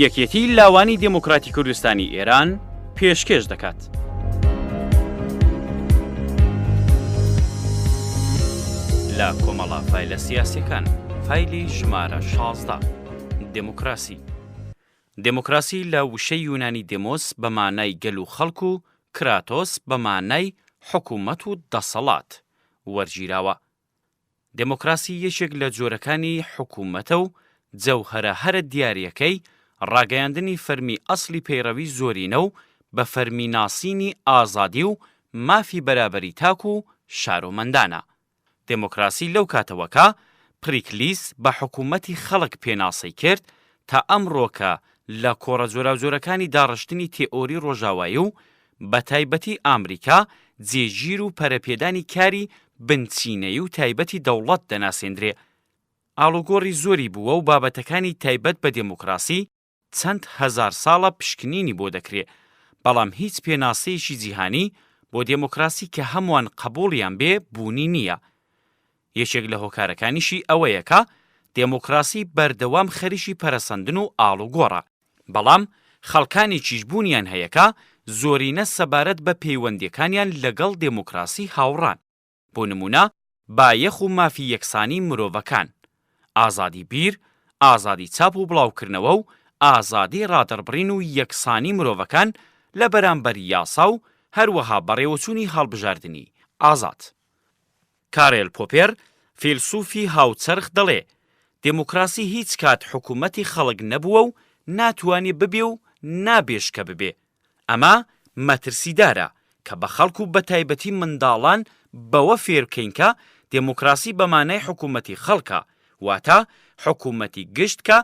یەکێتی لاوانی دێموکراتی کوردستانی ئێران پێشکێش دەکات. لە کۆمەڵە فایلە سیاسیەکان فایلی ژمارە 16 دێموکراسی دێموکراسی لە وشەی یونانی دێمۆس بە مانای گەل و خەڵک و کراتۆس بە مانای حکوومەت و دەسەڵات وەرگیراوە. دێمۆکراسی یەکێک لە جۆرەکانی حکوومەتە و جەوهەرە هەرە دیارییەکەی ڕاگەیاندنی فەرمی ئەسڵی پەیڕەوی زۆرینە و بە فەرمی ناسینی ئازادی و مافی بەرابەری تاک و شارۆمەندانە. دێمۆکراسی لەو کاتەوە کە پریکلیس بە حکوومەتی خەڵک پێناسەی کرد تا ئەمڕۆ کە لە کۆڕە جۆراوجۆرەکانی داڕشتنی تێئۆری ڕۆژاوایی و بە تایبەتی ئامریکا جێگیر و پەرەپێدانی کاری بنچینەیی و تایبەتی دەوڵەت دەناسێندرێ ئاڵوگۆڕی زۆری بووە و بابەتەکانی تایبەت بە دێموکراسی چەند هەزار ساڵە پشکنینی بۆ دەکرێ بەڵام هیچ پێناسەیەکی جیهانی بۆ دێموکراسی کە هەمووان قەبووڵیان بێ بوونی نییە. یەکێک لە هۆکارەکانیشی ئەوەیە کە دێموکراسی بەردەوام خەریکی پەرەسەندن و ئاڵوگۆڕە. بەڵام خەڵکانێکیش بوونیان هەیە کە زۆرینە سەبارەت بە پەیوەندییەکانیان لەگەڵ دێموکراسی هاوڕان. بۆ نموونە بایەخ و مافی یەکسانی مرۆڤەکان، ئازادی بیر، ئازادی چاپ و بڵاوکردنەوە و ئازادی ڕادەڕبڕین و یەکسانی مرۆڤەکان لە بەرامبەر یاسا و هەروەها بەڕێوەچوونی هەڵبژاردنی ئازاد. کارێل پۆپێر، فیلسوفی هاوچەرخ دەڵێ، دێموکراسی هیچ کات حکوومەتی خەڵک نەبووە و ناتوانێ ببێ و نابێش کە ببێ. ئەمە مەترسیدارە کە بە خەڵک و بەتایبەتی منداڵان بەوە فێر بکەین کە دێموکراسی بە مانای حکوومەتی خەڵکە، واتە حکوومەتی گشت کە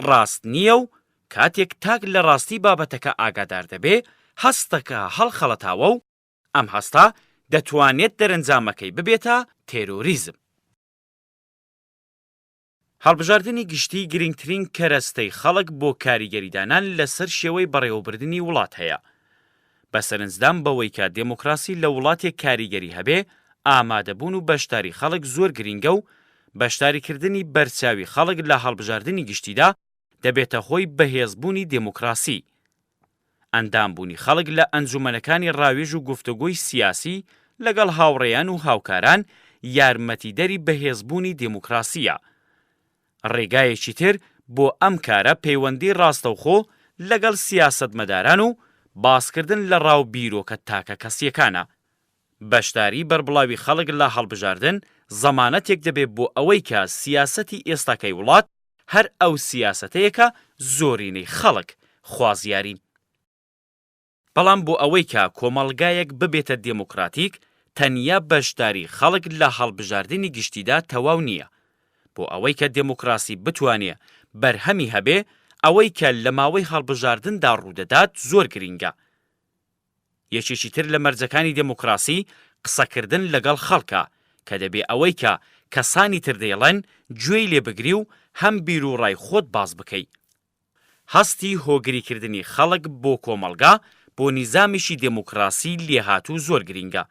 ڕاست نییە و کاتێک تاک لە ڕاستی بابەتەکە ئاگادار دەبێ هەستەکە هەڵخەڵەتاوە و ئەم هەستە دەتوانێت دەرەنجامەکەی ببێتە تێرۆریزم. هەڵبژاردنی گشتی گرنگترین کەرەستەی خەڵک بۆ کاریگەریدانان لەسەر شێوەی بەڕێوەبردنی وڵات هەیە. بە سەرنجدان بەوەی کە دێموکراسی لە وڵاتێک کاریگەری هەبێ، ئامادەبوون و بەشداری خەڵک زۆر گرینگە و بەشداریکردنی بەرچاوی خەڵک لە هەڵبژاردنی گشتیدا دەبێتە هۆی بەهێزبوونی دێموکراسی. ئەندامبوونی خەڵک لە ئەنجومەنەکانی ڕاوێژ و گفتوگۆی سیاسی لەگەڵ هاوڕێیان و هاوکاران یارمەتیدەری بەهێزبوونی دێموکراسییە. ڕێگایەکی تر بۆ ئەم کارە پەیوەندی ڕاستەوخۆ لەگەڵ سیاسەتمەداران و باسکردن لە ڕا و بیرۆکە تاکەکەسییەکانە. بەشداری بەربڵاوی خەڵک لە هەڵبژاردن زەمانەتێک دەبێ بۆ ئەوەی کە سیاسەتی ئێستاکەی وڵات هەر ئەو سیاسەتەیە کە زۆرینەی خەڵک خوازیارین. بەڵام بۆ ئەوەی کە کۆمەڵگایەک ببێتە دێموکراتیک تەنیا بەشداری خەڵک لە هەڵبژاردنی گشتیدا تەواو نییە. بۆ ئەوەی کە دێموکراسی بتوانێ بەرهەمی هەبێ ئەوەی کە لە ماوەی هەڵبژاردندا ڕوودەدات زۆر گرینگە. یەکێکی تر لە مەرجەکانی دێموکراسی قسەکردن لەگەڵ خەڵکە، کە دەبێ ئەوەی کە کەسانی تر دەیڵێن گوێی لێ بگری و هەم بیروڕای خۆت باس بکەی. هەستی هۆگریکردنی خەڵک بۆ کۆمەڵگا، بۆ نیزامێکی دێموکراسی لێهاتوو زۆر گرینگە.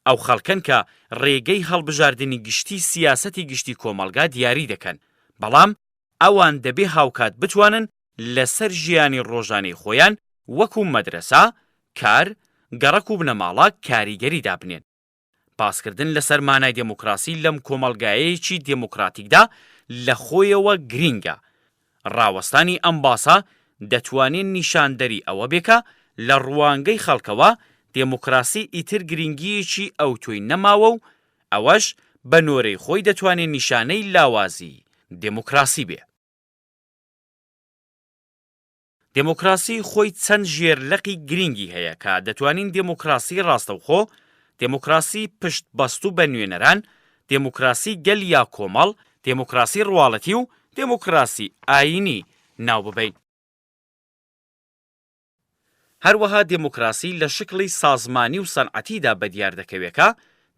ئەو خەڵکەن کە ڕێگەی هەڵبژاردنی گشتی سیاسەتی گشتی کۆمەڵگا دیاری دەکەن، بەڵام ئەوان دەبێ هاوکات بتوانن لەسەر ژیانی ڕۆژانەی خۆیان وەکو مەدرەسە، کار، گەڕەک و بنەماڵە کاریگەری دابنێن. باسکردن لەسەر مانای دێموکراسی لەم کۆمەڵگایەیەکی دێموکراتیکدا لە خۆیەوە گرینگە. ڕاوەستانی ئەم باسە دەتوانێ نیشاندەری ئەوە بێ کە لە ڕوانگەی خەڵکەوە دێموکراسی ئیتر گرینگییەکی ئەوتۆی نەماوە و ئەوەش بە نۆرەی خۆی دەتوانێ نیشانەی لاوازی دێموکراسی بێ. دێموکراسی خۆی چەند ژێرلقی گرینگی هەیە کە دەتوانین دێموکراسی ڕاستەوخۆ، دێموکراسی پشت بەستوو بە نوێنەران، دێموکراسی گەل یا کۆمەڵ، دێموکراسی ڕواڵەتی و دێموکراسی ئایینی ناو ببەین. هەروەها دێموکراسی لە شکڵی سازمانی و سەنعەتیدا بەدیار دەکەوێ کە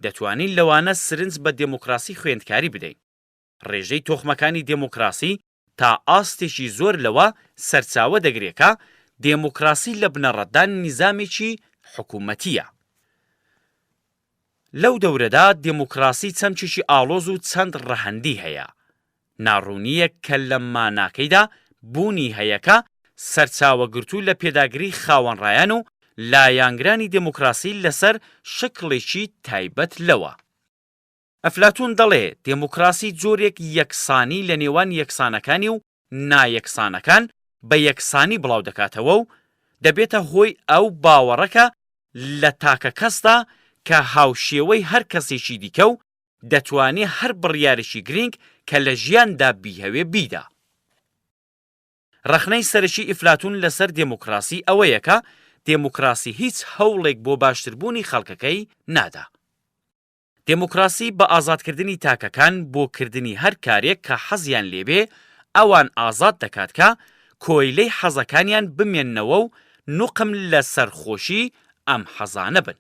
دەتوانین لەوانە سرنج بە دێموکراسی خوێندکاری بدەین. ڕێژەی تۆخمەکانی دێموکراسی تا ئاستێکی زۆر لەوە سەرچاوە دەگرێ کە دێموکراسی لە بنەڕەتدا نیزامێکی حکوومەتییە. لەو دەورەدا دێموکراسی چەمکێکی ئاڵۆز و چەند ڕەهەندی هەیە. ناڕوونییەک کە لە ماناکەیدا بوونی هەیە کە سەرچاوەگرتوو لە پێداگری خاوەنڕایان و لایەنگرانی دێموکراسی لەسەر شکڵێکی تایبەت لەوە. ئەفلاتوون دەڵێ دێموکراسی جۆرێک یەکسانی لە نێوان یەکسانەکانی و نایەکسانەکان بە یەکسانی بڵاو دەکاتەوە و دەبێتە هۆی ئەو باوەڕە کە لە تاکەکەسدا کە هاوشێوەی هەر کەسێکی دیکە و دەتوانێ هەر بڕیارێکی گرینگ کە لە ژیاندا بیهەوێ بیدا. ڕەخنەی سەرەکی ئیفلاتون لەسەر دێموکراسی ئەوەیە کە دێموکراسی هیچ هەوڵێک بۆ باشتربوونی خەڵکەکەی نادا. دێموکراسی بە ئازادکردنی تاکەکان بۆ کردنی هەر کارێک کە حەزیان لێ بێ، ئەوان ئازاد دەکات کە کۆیلەی حەزەکانیان بمێننەوە و نوقم لە سەرخۆشی ئەم حەزانە بن.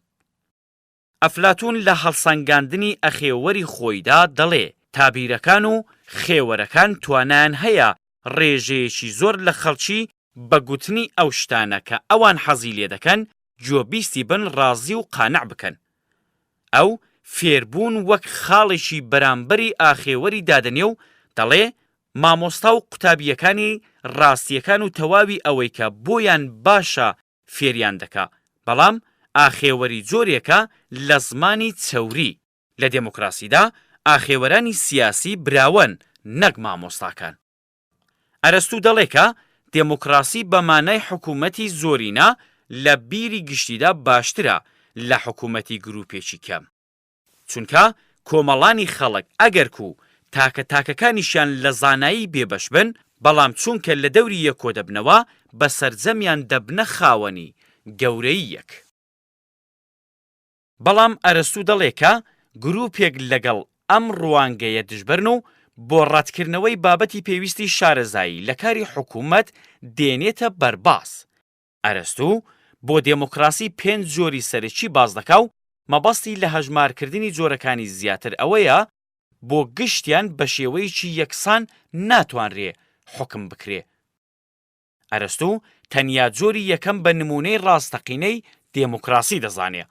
ئەفلاتوون لە هەڵسەنگاندنی ئەخێوەری خۆیدا دەڵێ، تابیرەکان و خێوەرەکان توانایان هەیە ڕێژەیەکی زۆر لە خەڵکی بە گوتنی ئەو شتانە کە ئەوان حەزی لێ دەکەن گوێبیستی بن ڕازی و قانع بکەن. ئەو فێربوون وەک خاڵێکی بەرامبەری ئاخێوەری دادەنێ و دەڵێ مامۆستا و قوتابییەکانی ڕاستییەکان و تەواوی ئەوەی کە بۆیان باشە فێریان دەکا، بەڵام ئاخێوەری جۆرێکە لە زمانی چەوری. لە دێموکراسیدا ئاخێوەرانی سیاسی براوەن نەک مامۆستاکان. ئەرەستوو دەڵێ کە دێموکراسی بە مانای حکوومەتی زۆرینە لە بیری گشتیدا باشترە لە حکوومەتی گرووپێکی کەم. چونکە کۆمەڵانی خەڵک ئەگەرکو تاکە تاکەکانیشیان لە زانایی بێبەش بن، بەڵام چونکە لە دەوری یەک کۆدەبنەوە، بە سەرجەمیان دەبنە خاوەنی گەورەییەک. بەڵام ئەرەستوو دەڵێ کە گرووپێک لەگەڵ ئەم ڕوانگەیە دژبەرن و بۆ ڕەتکردنەوەی بابەتی پێویستی شارەزایی لە کاری حکوومەت دێنێتە بەرباس. ئەرەستوو بۆ دێمۆکراسی پێنج جۆری سەرەکی باس دەکا و مەبەستی لە هەژمارکردنی جۆرەکانی زیاتر ئەوەیە بۆ گشتیان بە شێوەیەکی یەکسان ناتوانرێ حوکم بکرێ. ئەرەستوو تەنیا جۆری یەکەم بە نموونەی ڕاستەقینەی دێموکراسی دەزانێ.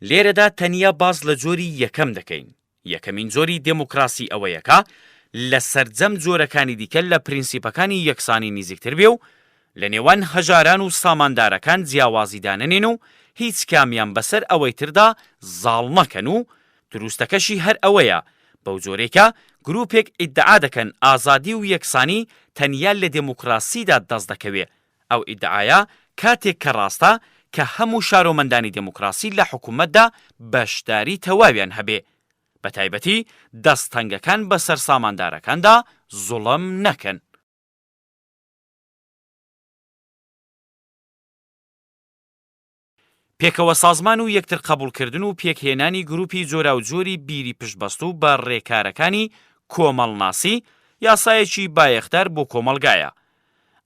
لێرەدا تەنیا باس لە جۆری یەکەم دەکەین. یەکەمین جۆری دێموکراسی ئەوەیە کە لە سەرجەم جۆرەکانی دیکە لە پرینسیپەکانی یەکسانی نیزیکتر بێ و لە نێوان هەژاران و ساماندارەکان جیاوازی دانەنێن و هیچ کامیان بەسەر ئەوەی تردا زاڵ نەکەن و دروستەکەشی هەر ئەوەیە بەو جۆرەی کە گروپێک ئیدعا دەکەن ئازادی و یەکسانی تەنیا لە دێموکراسیدا دەست دەکەوێ، ئەو ئیدعایە کاتێک کە ڕاستە کە هەموو شارۆمەندانی دێموکراسی لە حکوومەتدا بەشداری تەواویان هەبێ، بە تایبەتی دەست تەنگەکان بە سەر ساماندارەکاندا زوڵم نەکەن. پێکەوە سازمان و یەکتر قەبوڵکردن و پێکهێنانی گروپی جۆراوجۆری بیری پشتبەستوو بە ڕێکارەکانی کۆمەڵناسی، یاسایەکی بایەخدار بۆ کۆمەڵگایە.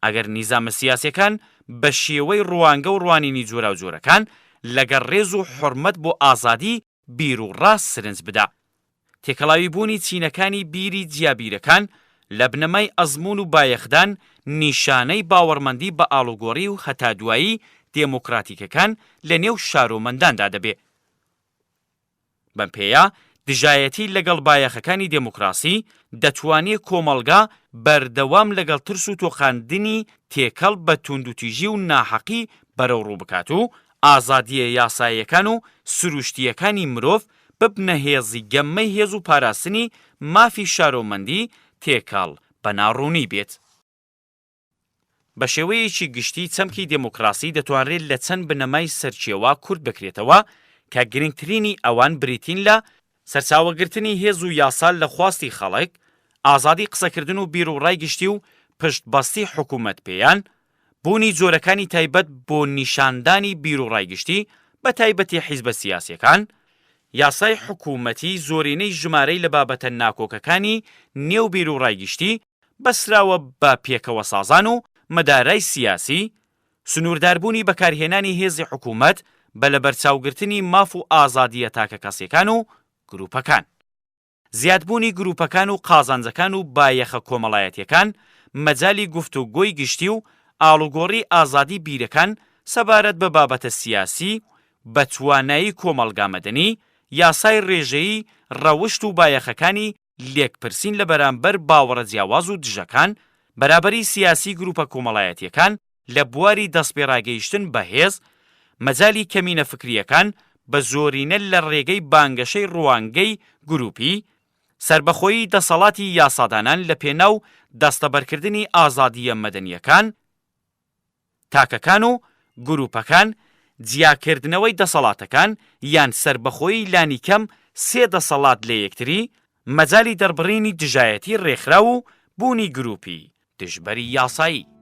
ئەگەر نیزامە سیاسیەکان بە شێوەی ڕوانگە و ڕوانینی جۆراوجۆرەکان لەگەڵ ڕێز و حوڕمەت بۆ ئازادی بیروڕا سرنج بدا. تێکەڵاوی بوونی چینەکانی بیری جیابیرەکان لە بنەمای ئەزموون و بایەخدان نیشانەی باوەڕمەندی بە ئاڵوگۆڕی و هەتا دوایی دێموکراتیکەکان لە نێو شارۆمەنداندا دەبێ. بەم پێیە دژایەتی لەگەڵ بایەخەکانی دێموکراسی دەتوانێ کۆمەڵگا بەردەوام لەگەڵ ترس و تۆقاندنی تێکەڵ بە توندوتیژی و ناحەقی بەرەوڕوو بکات و ئازادییە یاساییەکان و سروشتییەکانی مرۆڤ ببنە هێزی گەممەی هێز و پاراستنی مافی شارۆمەندی تێکەڵ بە ناڕوونی بێت. بە شێوەیەکی گشتی چەمکی دێموکراسی دەتوانرێت لە چەند بنەمای سەرکییەوە کورت بکرێتەوە کە گرنگترینی ئەوان بریتین لە، سەرچاوەگرتنی هێز و یاسا لە خواستی خەڵک، ئازادی قسەکردن و بیروڕای گشتی و پشتبەستی حکوومەت پێیان، بوونی جۆرەکانی تایبەت بۆ نیشاندانی بیروڕای گشتی، بە تایبەتی حیزبە سیاسییەکان، یاسای حکوومەتی زۆرینەی ژمارەی لە بابەتە ناکۆکەکانی نێو بیروڕای گشتی، بەستراوە بە پێکەوەسازان و مەدارای سیاسی، سنوورداربوونی بەکارهێنانی هێزی حکوومەت بە لەبەرچاوگرتنی ماف و ئازادییە تاکەکەسییەکان و گرووپەکان. زیادبوونی گرووپەکان و قازانجەکان و بایەخە کۆمەڵایەتییەکان، مەجالی گفتوگۆی گشتی و ئاڵوگۆڕی ئازادی بیرەکان سەبارەت بە بابەتە سیاسی و بە توانایی کۆمەڵگا مەدەنی، یاسای ڕێژەیی ڕەوشت و بایەخەکانی لێکپرسین لە بەرامبەر باوەڕە جیاواز و دژەکان، بەرابەری سیاسی گرووپە کۆمەڵایەتییەکان. لە بواری دەستپێڕاگەیشتن بە هێز، مەجالی کەمینە فکرییەکان بە زۆرینە لە ڕێگەی بانگەشەی ڕوانگەی گرووپی، سەربەخۆیی دەسەڵاتی یاسادانان لە پێناو دەستەبەرکردنی ئازادییە مەدەنییەکان، تاکەکان و گرووپەکان، جیاکردنەوەی دەسەڵاتەکان یان سەربەخۆیی لانیکەم سێ دەسەڵات لە یەکتری، مەجالی دەربڕینی دژایەتی ڕێکخراو و بوونی گرووپی دژبەری یاسایی.